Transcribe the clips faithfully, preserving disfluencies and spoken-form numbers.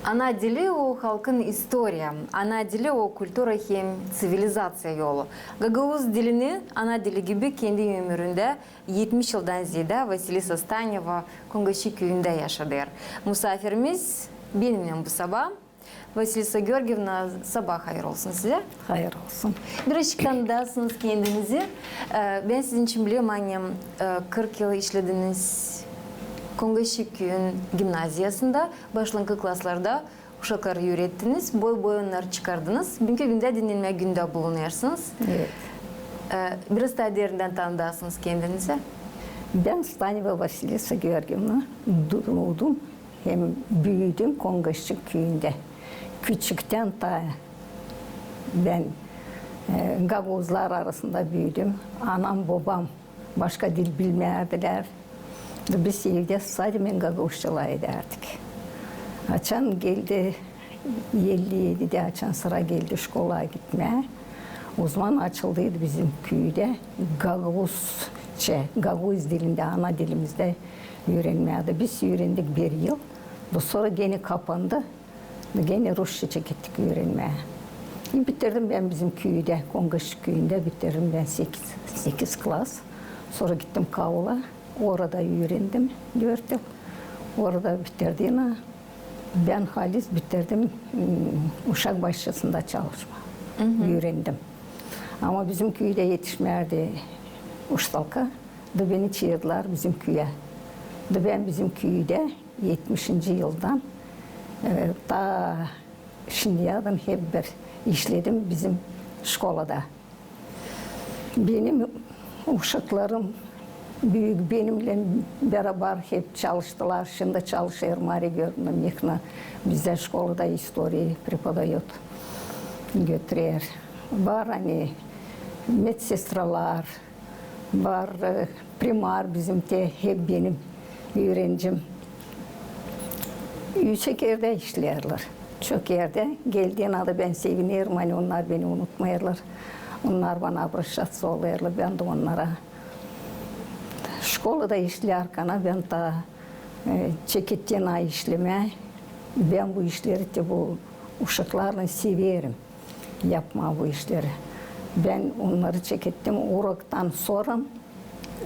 Ana dili o halkın istoriya, ana dili o kultura hem ţivilizaţiya yolu. Gagauz dilini ana dili gibi kendi ömüründä etmiş yıldan zeedä Vasilisa Staneva Kongaçı küüyündä yaşadêr. Musaafirimiz benimnän bu sabaa. Vasilisa Georgievna, sabaa hayır olsun sizä. Hayır olsun. Birazcık tanıdasınız kendinizi. E, bän sizin için bilerim, ani, e, kırk yıl işlediniz Kongaçı küüyün gimnaziyasında, başlankı klaslarda uşakları üürettiniz, boy-boy onnarı çıkardınız. Büünkü gündä dinnenmä günündä bulunêrsınız. Evet. E, biraz taa derindän tanıdasınız kendinizi. Bän Staneva Vasilisa Georgievna, duudum hem büüdüm Kongaçı küüyündä. Küçüktän taa bän, e, gagauzlar arasında büüdüm. Anam, bobam başka dil bilmärdilär. Biz evdä sade gagauzça lafedärdik. Açan geldi elli edidä, açan sıra geldi şkolaya gitmää, ozaman açıldıydı bizim küüdä gagauzça, gagauz dilindä, ana dilimizdä üürenmää. Da biz üürendik bir yıl, da sora genä kapandı. Genä rusça çekettik üürenmää. E, bitirdim bän bizim küüdä, Kongaçı küüyündä bitirdim bän sekiz, sekiz klas. Sora gittim Kaula, orada üürendim dört yıl. Orada bitirdiynän bän halis bitirdim, m, uşak başçasında çalışmaa. Üürendim. Ama bizim küüdä etişmärdi uştalka. Da beni çaardılar bizim küüyä. Da bän bizim küüdä etmişinci yıldan, e, taa şindiyädän hep bir işledim bizim şkolada. Benim uşaklarım büük benimnän barabar hep çalıştılar. Şindi çalışêr Mariya Georgievna Mihna, bizä şkolada istoriya преподает, götürer. Var ani medsestralar, var, e, primar bizim te, hep benim üürencim. Üüsek erdä işleerlär. Çok erdä. Geldiynän da bän sevinerim, ani onnar beni unutmêêrlar. Onnar bana обращаться olêrlar, bän dä onnara. Şkolada işlärkän bän taa, e, çekettim işlemää. Bän bu işleri te bu uşaklarlan severim yapmaa bu işleri. Bän onnarı çekettim uroktan sora.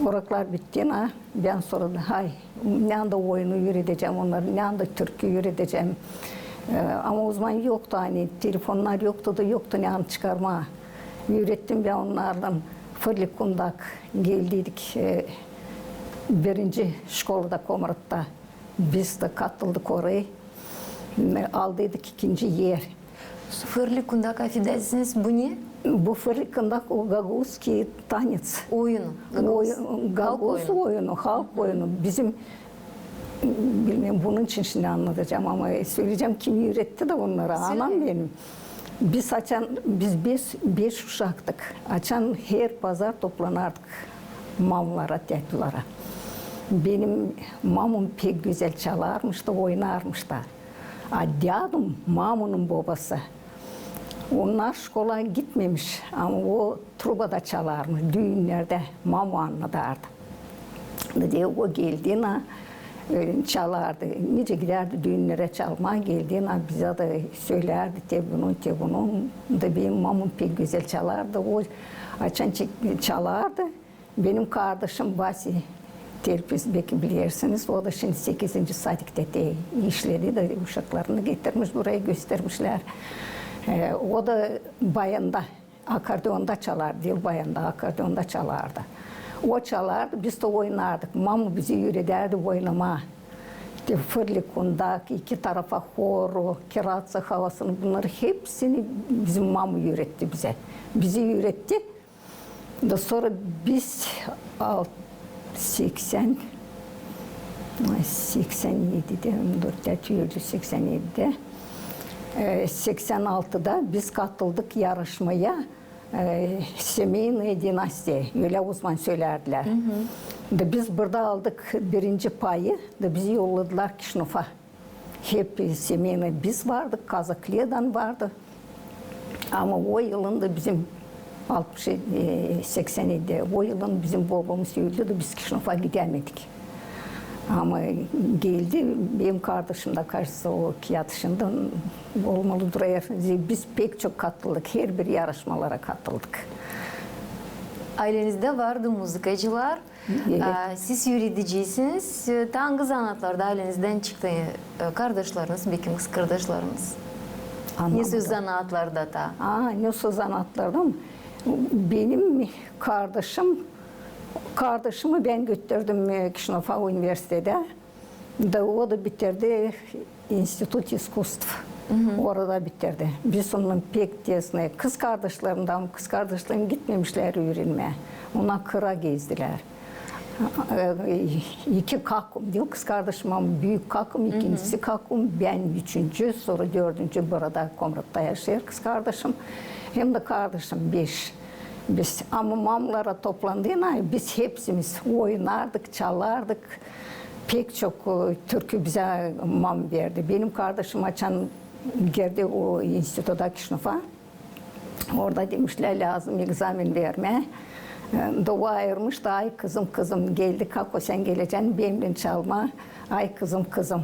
Uroklar bittiynän, bän sora da, hay, neredä oyunu üüredecäm onnarı, neredä türkü üüredecäm. E, ama ozaman yoktu, ani telefonnar yoktu da yoktu neredä çıkarmaa. Üürettim bän onnardan. Fırlı kundak geldiydik, e, birinci şkolada Komratta. Biz dä katıldık orayı. Aldıydık ikinci er. Fırlı kundak, afedersiniz, bu ne? Bu fırlı kundak o gagauzskiy tanets. Oyunu. Gagauz. Oy-, gagauz oyunu, halk oyunu. Bizim, bilmeerim, bunun için şindi annadacam, ama söleyecäm, kim üüretti dä onnarı. Anam benim. Biz açan, biz beş, beş uşaktık. Açan her pazar toplanardık mamulara, tatulara. Benim mamum pek gözäl çalarmış da, oynarmış da. A dädum, mamunun bobası, onnar şkolaya gitmemiş, ama o trubada çalarmış, düünnerdä mamu annadardı. Da o geldiynän, e, çalardı. Nicä gidärdi düünnere çalmaa, geldiynän bizä dä sölärdi, te bunun, te bunun. Da benim mamum pek gözäl çalardı. O açan çek-, çalardı, benim kardaşım Vasi Telpis, beki bilersiniz, o da şindi sekizinci sadiktä te işledi da uşaklarını getirmiş buraya, göstermişlär. E, o da bayanda, akordeonda çalardı, diil bayanda, akordeonda çalardı. O çalardı, biz dä oynardık. Mamu bizi üüredärdi oynamaa. Te fırlı kundak, iki tarafa horu, kiraţa havasını, bunnarı hepsini bizim mamu üüretti bizä. Bizi üüretti. Da sora biz al-, seksän, seksän edidä, dur, tät öldü seksän edidä. E, seksän altıda biz katıldık yarışmaya, e, «Семейная династия», ölä ozaman sölärdilär. Da biz burada aldık birinci payı, da bizi yolladılar Kişinöva. Hep семейный biz vardık, Kazakledan vardı. Ama o yılın da bizim altmış, e, seksän edidä, o yılın bizim bobamız öldü da biz Kişinöva gidämedik. Ama geldi, benim kardaşım da, kaçsa o iki yatışında olmalı durêr. Biz pek çok katıldık, herbir yarışmalara katıldık. Aylenizdä vardı muzıkacılar. Evet. Ä, siz üürediciysiniz. Tä angı zanaatlarda aylenizdän çıktı? Ä, kardaşlarınız, bekim kızkardaşlarınız? Anlamadım. Ne söz zanaatlarda ta? Aa, ne söz zanaatlarda mı? Benim kardaşım, kardaşımı bän götürdüm e, Kişinöfä universitedä. Da o da bitirdi İnstitut искусств. Orada bitirdi. Biz onunnan pek tesni. Kızkardaşlarımdan, kızkardaşlarım gitmemişlär üürenmää. Onnar kıra gezdilär. E, iki kakum, diil kızkardaşım, ama büük kakum, ikincisi kakum, bän üçüncü, sora dördüncü burada Komratta yaşêêr kızkardaşım. Hem dä kardaşım beş. Biz, ama mamlara toplandıynan biz hepsimiz oynardık, çalardık. Pek çok e, türkü bizä mam verdi. Benim kardaşım açan girdi o instituta Kişinöfä. Orada demişlär, lääzım egzamin vermää. E, da o ayırmış da, ay kızım, kızım, geldi, Kako, sän gelecän benimnän çalmaa, ay kızım, kızım.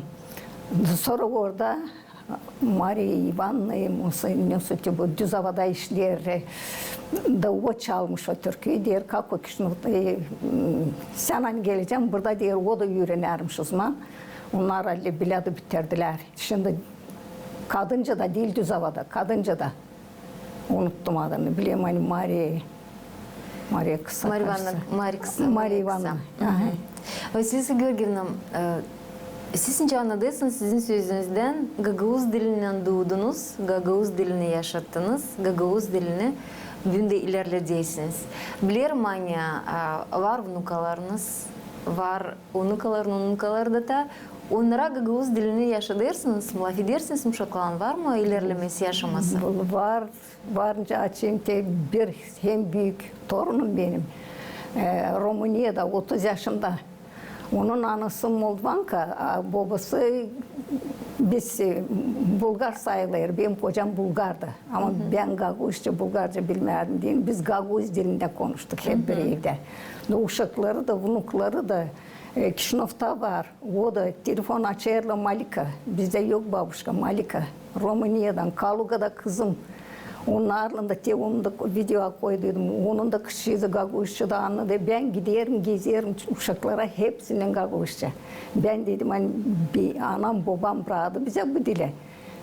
Sora orada Mariya İvannaya, ne söti bu, Düzovada işleer. Da o çalmış o türküyü, deer, Kako, Kişinöfä, e, sän ani gelecän burada, deer, o da üürenärmiş o zaman. Onnar alli bilä dä bitirdilär. Şindi Kadıncada diil, Düzovada, Kadıncada. Unuttum adını, bilerim, ani Mariya, Mariya kısa. Mariya karısı. İvannana, Mariya kısa. Mariya İvannana. Aha. Vasilisa Georgievna, e, siz nicä annadêrsınız, sizin sözünüzdän gagauz dilinnän duudunuz, gagauz dilini yaşattınız, gagauz dilini büün dä ilerledäsiniz. Bilerim, ani e, var vnukalarınız, var unukaların unukaları da ta. Onnara gagauz dilini yaşadêrsınız mı, lafedärsiniz mi uşaklarlan, var mı ilerlemesi, yaşaması? Var, var, nicä açayım te bir hem büük torunum benim, e, Romuniyada, otuz yaşında. Onun anası moldvanka, a bobası biz e, bulgar sayılêr, benim kocam bulgardı. Ama bän gagauzça, bulgarca bilmärdim deyni, biz gagauz dilindä konuştuk hep bir evdä. Da uşakları da, vnukları da e, Kişinövtä var. O da telefon açêrlar, Malika. Bizdä yok babuşka, Malika. Romıniyadan, Kalugada kızım. Onnarlan da te, onu da videoya koyduydum. Onun da kızçıızı gagauzça da annadı. Bän giderim, gezerim uşaklara hepsinnän gagauzça. Bän dedim, ani bir anam, bobam braktı bizä bu dili.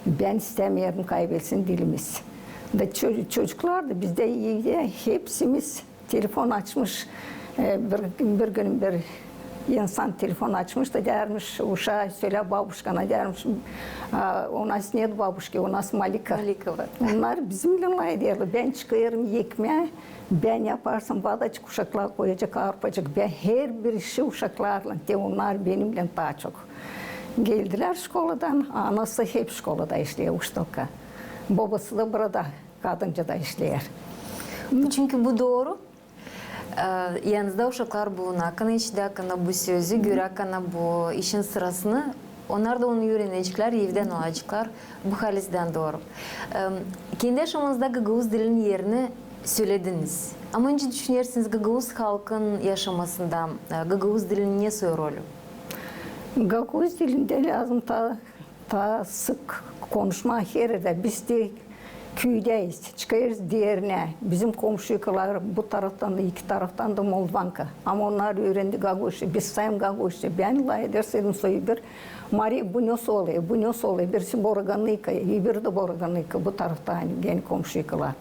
Bän istämeerim kaybetsin dilimiz. Da ço-, çocuklar da bizdä evdä hepsimiz telefon açmış. E, bir, bir gün bir insan telefon açmış da deermiş, uşaa sölää, babuşkana deermiş, a, у нас нет бабушки, у нас Малика. Malika var. Onnar bizimnän lafedärlär. Bän çıkêrım ekmää, bän yaparsam vadaçık, uşaklara koyacek arpacık. Bän herbir işi uşaklarlan, te onnar benimnän taa çok. Geldilär şkoladan, anası hep şkolada işleer, uştolka. Bobası da burada. Kadıncada işleer. Çünkü bu dooru. E, yanınızda uşaklar bulunarkan, işidärkan bu sözü, görärkan bu işin sırasını, onnar da onu üürenecekler, evdän alaceklar. Bu halizdän dooru. E, kendi yaşamanızda gagauz dilinin erini sölediniz. Ama nicä düşünersiniz, gagauz halkın yaşamasında e, gagauz dilinin ne soy rolü? Gagauz dilindä lääzım taa taa sık konuşmaa her erdä. Biz te küüdäyiz, çıkêrız deerneä. Bizim komşuykalar bu taraftan da, iki taraftan da moldvanka. Ama onnar üürendi gagauzça. Biz sayım gagauzça. Bän lafederseydim, soy bir, Mariya, bu ne söleer, bu ne söleer. Birisi boroganıyka, öbürü dä boroganıyka. Bu tarafta, ani genä komşuykalar.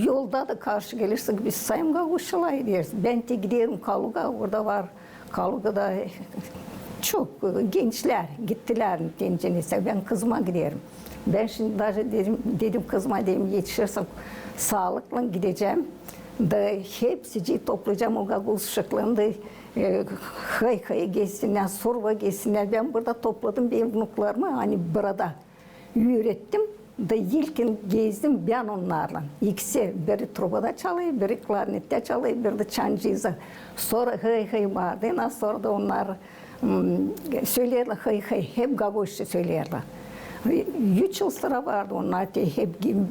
Yolda da karşı gelirsek, biz sayım gagauzça lafederiz. Bän te giderim Kaluga, orada var Kalugada çok e, gençlär gittilär, neticä bän kızıma giderim. Bän şindi daje dedim, dedim kızıma, dedim, etişirsem, saalıklan gidecäm da hepsicii toplayacam o gagauz uşaklarını da, e, hıy-hıy gezsinnär, surva gezsinnär. Bän burada topladım benim vnuklarımı, ani burada üürettim da ilkin gezdim bän onnarlan. İkisi, biri trubada çalêr, biri klarnettä çalêr, biri dä çancııza. Sora hıy-hıy baardılar, sora da onnar, m, söleerlär hıy-hıy, hep gagauzça söleerlär. Üç yıl sıra vardı onnar, te hep ge-,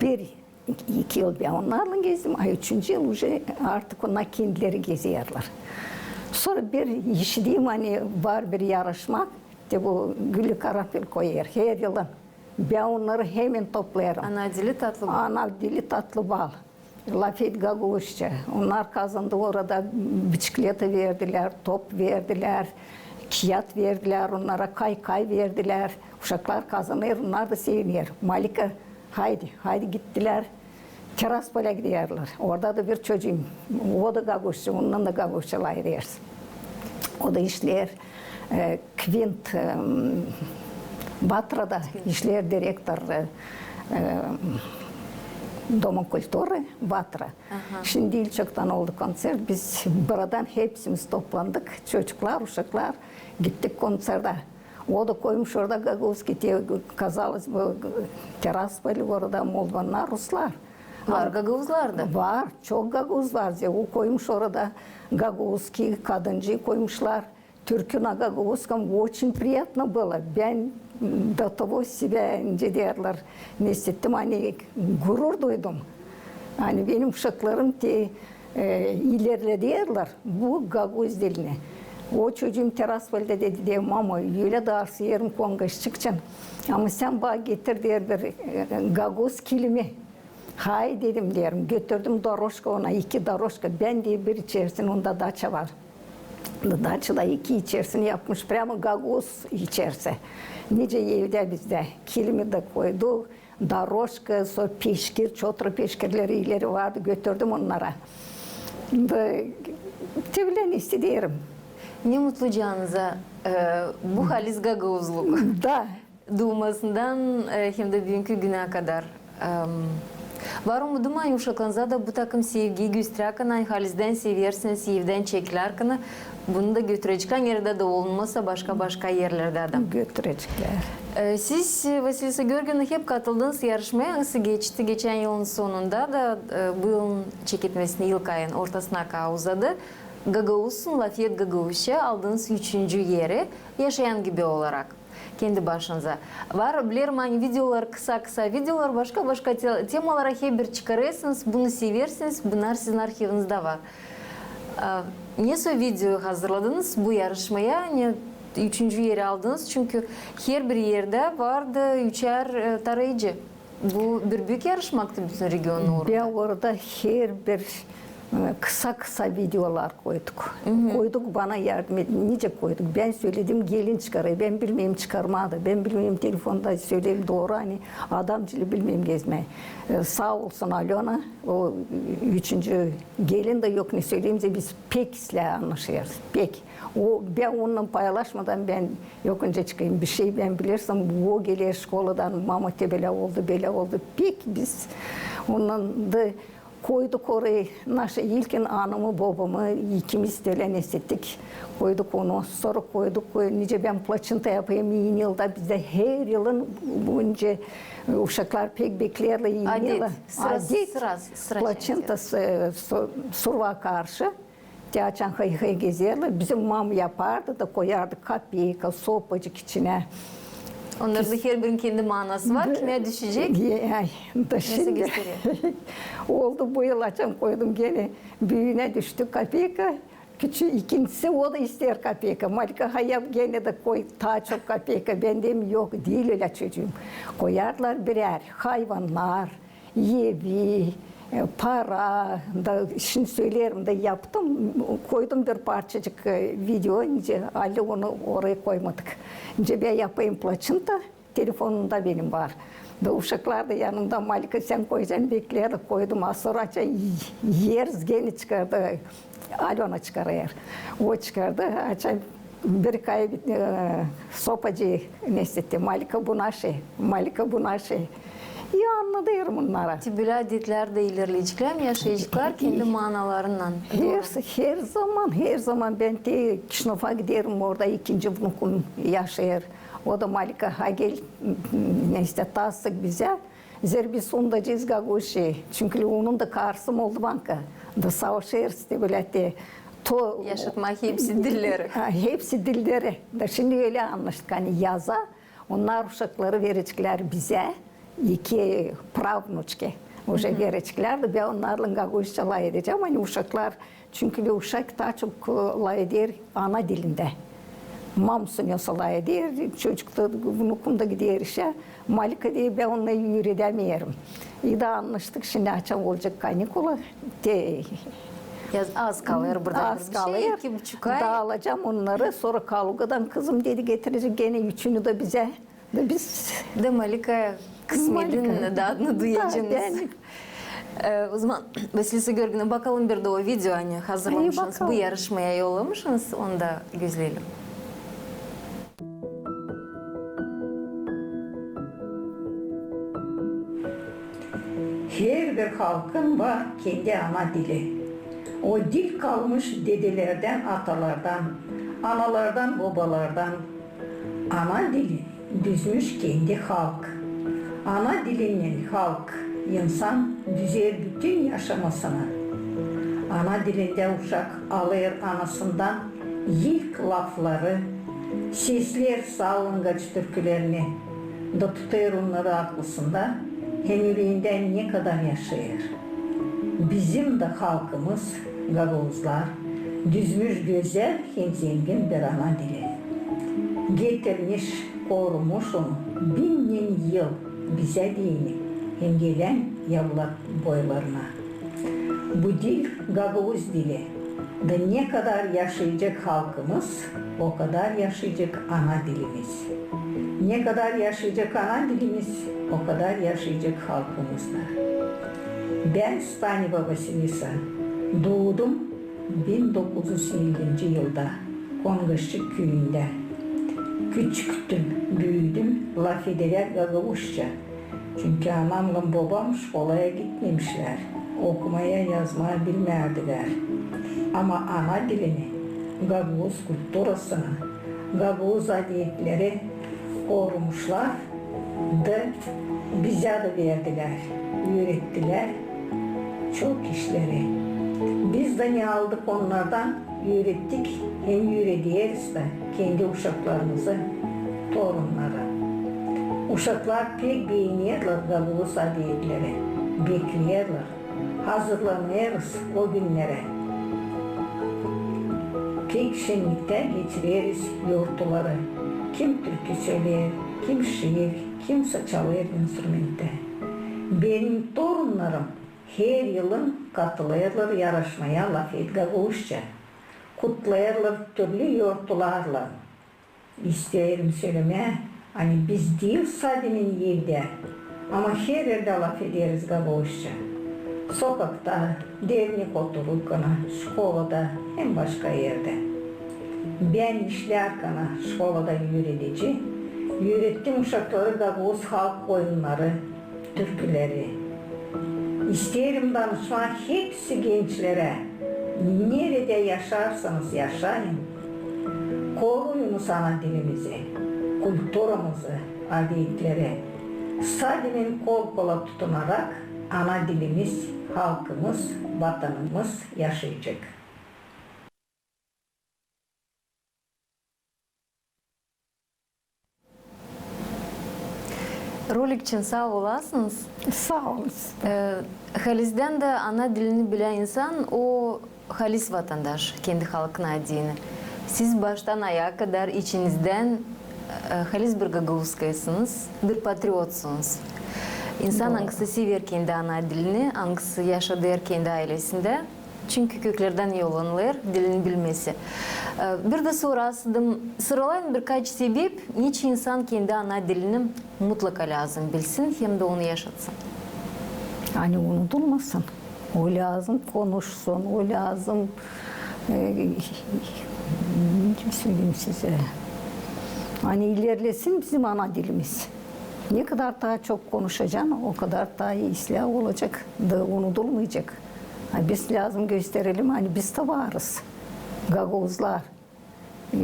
bir, iki yıl bän onnarlan gezdim, a üçüncü yıl uje artık onnar kendileri gezerlär. Sora bir işiderim, ani var bir yarışmak, te bu Güllü Karanfil koyêr her yılın. Bän onnarı hemen toplêêrım. Ana dili tatlı bal. Ana dili tatlı bal. Lafet gagauzça. Onnar kazandı orada, bisikleta verdilär, top verdilär, kiyat verdilär onnara, kaykay verdilär. Uşaklar kazanêr, onnar da seviner. Malika, haydi, haydi gittilär. Tiraspola giderlär. Orada da bir çocuum, o da gagauzça, ondan da gagauzça laf edersin. O da işleer, e, Kvint, e, Vatrada işleer direktor, e, e, Doma kulturı Vatra. Aha. Şindi ilçoktan oldu konţert. Biz buradan hepsimiz toplandık. Çocuklar, uşaklar, gittik kontţertä. O da koymuş orada gagauzki, te, казалось бы, Tiraspol, orada moldovannar, ruslar. Var gagauzlar da. Var, çok gagauz var. Ze, o koymuş orada gagauzki kadıncıı koymuşlar. Türkü на гагауз, очень приятно было. Bän до того себя, nicä deerlär, ne hissettim, ani gurur duydum. Ani benim uşaklarım te, e, ilerlederlär bu gagauz dilini. O çocuum Tiraspolda dedi, dedi, mama, ölä da arsıyêrım kongaşçıkçan. Ama sän bana getir, deer, bir, e, gagauz kilimi. Hay dedim, deerim, götürdüm дорожка ona, iki дорожка. Bän, deer, bir içersini, onda daça var. Daçada iki içersini yapmış, прямо gagauz içerisi. Nicä evdä bizdä. Kilimi dä koydu, дорожка, sora peşkir, çotra peşkirleri ileri vardı, götürdüm onnara. Da, te bilä, ne isteerim. Ne mutlu canınıza, e, bu halis gagauzluk. Da. Duumasından, e, hem dä büünkü günä kadar. Em, var umudum, ani uşaklarınıza da bu takım sevgi gösterärkän, ani halizdän seversiniz, evdän çekerlär, ani bunu da götüreceklär, neredä dä olmasa, başka-başka erlerdä dä. Götüreceklär. E, siz, e, Vasilisa Georgievna, hep katıldınız yarışmaya, angısı geçti geçän yılın sonunda da, e, bu yılın çeketmesini ilk ayın ortasına kadar uzadı. Gagauzsun, lafet gagauzça, aldınız üçüncü eri, yaşayan gibi olarak. Kendi başınıza. Var, bilerim, ani videolar, kısa-kısa videolar, başka-başka te-, temalara hep bir çıkarêrsınız, bunu seversiniz, bunnar sizin arhivinizda var. A, ne sä video hazırladınız bu yarışmaya, ne üçüncü eri aldınız, çünkü herbir erdä vardı üçär, e, tarayıcı. Bu bir büük yarışmaktı bütün regionun uurunda. Bän orada herbir, e, kısa-kısa videolar koyduk. Koyduk, bana yardım et-, nicä koyduk? Bän söledim, gelin çıkarêr. Bän bilmeerim çıkarmaa da. Bän bilmeerim telefonda söleerim dooru, ani adamcılı bilmeerim gezmää. E, saa olsun Alöna, o üçüncü gelin dä yok ne söleerim, biz pek islää annaşêrız. Pek. O, bän onunnan paylaşmadan bän yok nicä çıkayım. Bişey bän bilersem, o geler şkoladan, mama, te bölä oldu, bölä oldu. Pek biz onunnan da koyduk orayı, naşı ilkin anamı, bobamı, ikimiz dä ölä ne hissettik. Koyduk onu, sora koyduk, koy-, nicä bän plaçinta yapayım, eni yılda bizdä her yılın bu nicä, e, uşaklar pek bekleerlär eni yılı. Adet, sıra, sıra, sıra. Plaçinta, e, so-, survaa karşı. Te açan hıy-hıy gezerlär. Bizim mama yapardı da koyardı kapeyka, sopacık içinä. Onnarın da herbirinin kendi maanası var, kimä düşecek. Ay, da şindi oldu bu yıl, açan koydum, genä büünä düştü kapeyka. Küçük ikincisi, o da isteer kapeyka. Malika, hay yap, genä dä koy taa çok kapeyka. Bän deerim, yok, diil ölä çocuum. Koyardılar birär hayvannar, evi, e, para, da şindi söleerim da yaptım, koydum bir parçacık, e, video, nicä, ali onu orayı koymadık. Nicä bän yapayım plaçinta, telefonumda benim var. Da uşaklar da yanımda, Malika, sän koyacan, bekleer, koydum, a sora açan, e-, erz genä çıkardı, Alöna çıkarêr. O çıkardı, açan bir kayı, e, sopacı ne hissetti. Malika, bu naşı, Malika, bu naşı. İi annadêrım onnara. Te bölä adetlär dä ilerleyeceklär, yaşayaceklar kendi maanalarınnan. Her, her zaman, her zaman bän te Kişinöva giderim, orada ikinci vnukum yaşêêr. O da Malika, ha gel, ne ise, taa sık bizä. Zerä biz undacez gagauzçayı, çünkü onun da karısı moldovanka. Da savaşêrız te bölä te to... Yaşatmaa hepsi dilleri. Ha, hepsi dilleri. Da şindi ölä annaştık, ani yaza, onnar uşakları vereceklär bizä, iki pravnuçki. Uje vereceklerdi, bän onnarlan gagauzça lafedecäm, ani uşaklar, çünkü uşak taa çok, e, lafeder ana dilindä. Mamusu nesoy lafeder, çocuk da, vnukum da gider işä, Malika deer, bän onu üüredämeerim. İ da annaştık, şindi açan olacek kanikula, te... Yaz az kalêr burada, az kalêr, iki buçuk ay. Da alacam onnarı, sora Kalugadan kızım dedi getirecek genä üçünü dä bizä. Da biz da Malika kısmetini da adını duyacênız. E, o zaman, Vasilisa Georgievna, bakalım bir dä o video, ani hazırlamışsınız, bu yarışmaya yollamışsınız, onu da gözleyelim. Herbir halkın var kendi ana dili. O dil kalmış dedelerdän, atalardan, analardan, bobalardan. Ana dili düzmüş kendi halk. Ana dilinnän halk, insan düzer bütün yaşamasını. Ana dilindä uşak alêr anasından ilk lafları, sesleer sallangaç türkülerini da tutêr onnarı aklısında hem üreendä ne kadar yaşêêr. Bizim dä halkımız, gagauzlar, düzmüş gözäl hem zengin bir ana dili. Getirmiş, korumuş onu binnän yıl bizä deyni hem gelän evlat boylarına. Bu dil gagauz dili. Da ne kadar yaşayacek halkımız, o kadar yaşayacek ana dilimiz. Ne kadar yaşayacek ana dilimiz, o kadar yaşayacek halkımız da. Bän Staneva Vasilisa, duudum bin dokuz üz ellinci yılda Kongaşçık küüyündä. Küçüktüm, büüdüm lafederä gagauzça. Çünkü anamlan bobam şkolaya gitmemişlär, okumaya, yazmaya bilmärdilär. Ama ana dilini, gagauz kulturasını, gagauz adetleri korumuşlar da bizä dä verdilär, üürettilär çok işleri. Biz dä ne aldık onnardan, üürettik hem üürederiz dä kendi uşaklarımızı, torunnarı. Uşaklar pek beenerlär gagauz adetleri, bekleerlär, hazırlanêrız o günnerä. Pek şenniktä geçireriz yortuları. Kim türkü söleer, kim şiir, kimsä çalêr instrumenttän. Benim torunnarım her yılın katılêrlar yarışmaya Lafet gagauzça. Kutlêêrlar türlü yortularlan. İsteerim sölemää, ani biz diil sade men evdä, ama her erdä lafederiz gagauzça. Sokakta, dernek otururkana, şkolada hem başka erdä. Bän işlärkana şkolada üüredeci, üürettim uşakları gagauz halk oyunnarı, türküleri. İsteerim danışmaa hepsi gençlerä: neredä yaşarsanız yaşayın, koruyunuz ana dilimizi, kulturamızı, adetleri. Sade men kol-kola tutunarak ana dilimiz, halkımız, vatanımız yaşayacek. Rolik için saa olasınız. Saa olun. E, halizdän dä ana dilini bilä insan, o halis vatandaş, kendi halkına deyni. Siz baştan ayaa kadar içinizdän, e, halis bir gagauzkaysınız, bir patriotsunuz. İnsan, angısı sever kendi ana dilini, angısı yaşadêr kendi aylesindä. Çünkü köklerdän yollanılêr dilin bilmesi. E, bir dä sorasaydım, sıralayın birkaç sebep, neçin insan kendi ana dilini mutlaka lääzım bilsin hem dä onu yaşatsın. Ani unudulmasın. O lääzım konuşsun, o lääzım, e, ne söleyim sizä, ani ilerlesin bizim ana dilimiz. Ne kadar taa çok konuşacan, o kadar taa islää olacek da unudulmayacek. Ha, biz lääzım gösterelim, ani biz dä varız, gagauzlar. E,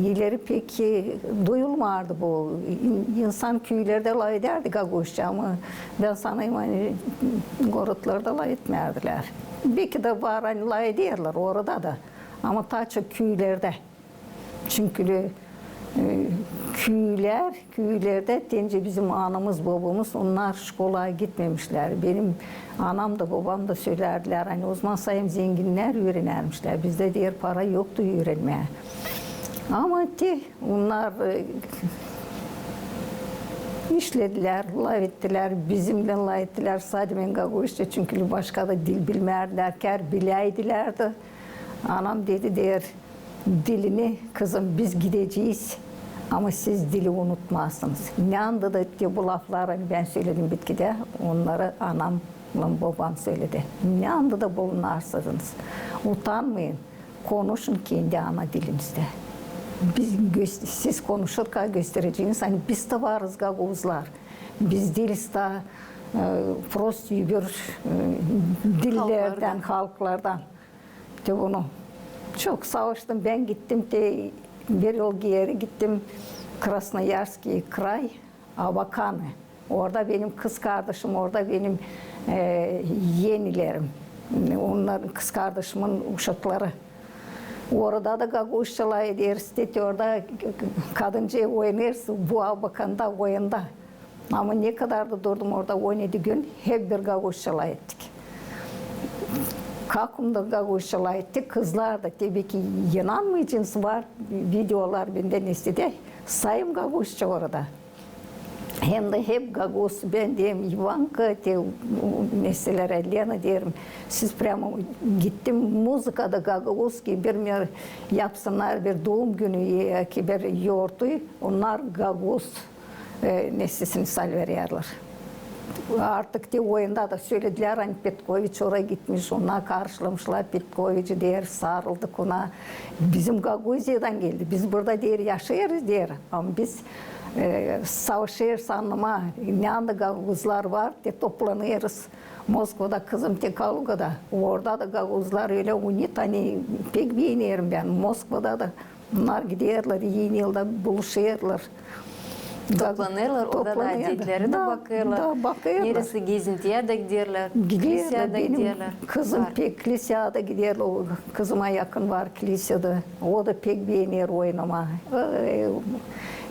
ileri pek, e, duyulmardı bu. İn-, insan küülerdä lafedärdi gagauzça, ama bän sanêrım, ani gorodlarda lafetmärdilär. Belki dä var, ani lafederlär orada da, ama taa çok küülerdä. Çünkü e, küülär, küülerdä, deyni bizim anamız, bobamız, onnar şkolaya gitmemişlär. Benim anam da, bobam da sölerdilär, ani ozaman sayım zenginnär üürenärmişlär. Bizdä, deer, para yoktu üürenmää. Ama te onnar, e, işledilär, laf ettilär, bizimnän laf ettilär, sademen gagauzça, çünkü başka da dil bilmärdilär, kär biläydilär dä. Anam dedi, deer, dilini, kızım, biz gidecez, ama siz dili unutmazsınız. Ne anda da te bu lafları, ani bän söledim bitkidä, onnarı anamlan bobam söledi. Ne anda da bulunarsanız, utanmayın, konuşun kendi ana dilinizdä. Biz gös-, siz konuşarkan göstereceniz, ani biz dä varız gagauzlar. Biz diiliz ta, e, prost öbür, e, dillerdän, halklardan. Te bunu çok savaştım. Bän gittim te bir yıl geeri, gittim Krasnoyarskiy kray, Abakanı. Orada benim kızkardaşım, orada benim, e, enilerim. Onnarın, kızkardaşımın uşakları. Orada da gagauzça lafederiz. Te, te orada kadınca oynêêrız bu Abakanda oyunda. Ama ne kadar da durdum orada, on edi gün, hep bir gagauzça lafettik. Kakumda gagauzça lafettik, kızlar da, tabii ki, inanmayacenız, var videolar bendä nesedä, sayım gagauzça orada. Hem dä hep gagauz, bän deerim, İvanka, te, neselärä, Lena, deerim, siz прямо gittim, muzıkada gagauz ki bir mer yapsınnar, bir duum günü, e, ki bir yortu, onnar gagauz e, nesesini salvererlär. Artık te oyunda da söledilär, ani Petkoviç oraya gitmiş, ona karşılamışlar Petkoviçi, deer, sarıldık ona. Bizim Gagauziyadan geldi. Biz burada, deer, yaşêêrız, deer, ama biz, e, savaşêrız annamaa, ne anda gagauzlar var, te toplanêrız. Moskvada, kızım, te Kalugada. Orada da gagauzlar ölä unit, ani pek beenerim bän. Moskvada da Onnar giderlär, Eni yılda buluşêrlar. Toplanêrlar, orada da adetleri dä bakêrlar. Da bakêrlar. Neresi gezintiyä dä giderlär, kliseyä dä giderlär. Kızım pek kliseyä dä giderlär. O, kızıma yakın var kliseyada. O da pek beener oynamaa. E,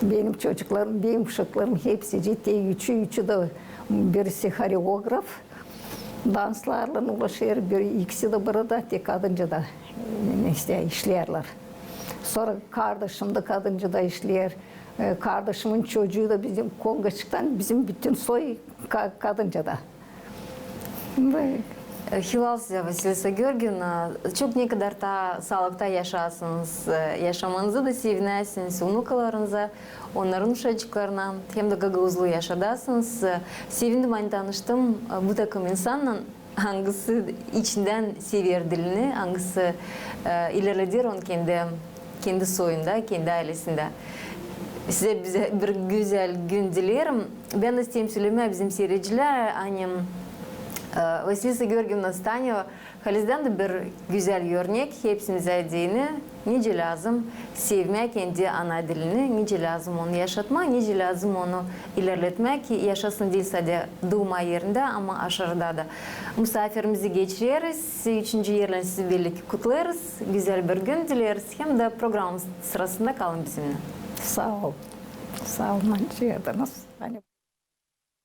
benim çocuklarım, benim uşaklarım hepsicii, te üçü, üçü dä, birisi horeograf. Danslarlan ulaşêr, bir, ikisi dä burada, te kadıncada, e, işte, işleerlär. Sora kardaşım da kadıncada işleer. E, kardaşımın çocuu da bizim Kongaçıktan, bizim bütün soy ka-, kadıncada. Böyle. E, hilal sizä, Vasilisa Georgievna, çok ne kadar taa saalıkta yaşasınız, e, yaşamanızı da sevinäsiniz, unukalarınıza, onnarın uşacıklarına hem dä gagauzluu yaşadasınız. Sevindim, ani tanıştım bu takım insannan, angısı içindän sever dilini, angısı, e, ilerleder onu kendi, kendi soyunda, kendi aylesindä. Sizä, bizä bir gözäl gün dileerim. Bän dä isteerim sölemää bizim siiredicilärä, ani, e, Vasilisa Georgievna Staneva halizdän dä bir gözäl örnek hepsimizä deyni, nicä lääzım sevmää kendi ana dilini, nicä lääzım onu yaşatmaa, nicä lääzım onu ilerletmää, ki yaşasın diil sade duuma erindä, ama aşırıda da. Musaafirimizi geçireriz, üçüncü erlän sizi belliki kutlêêrız, gözäl bir gün dileeriz, hem dä programamız sırasında kalın bizimnän. Saa ol. Saa olun, ani çaardınız.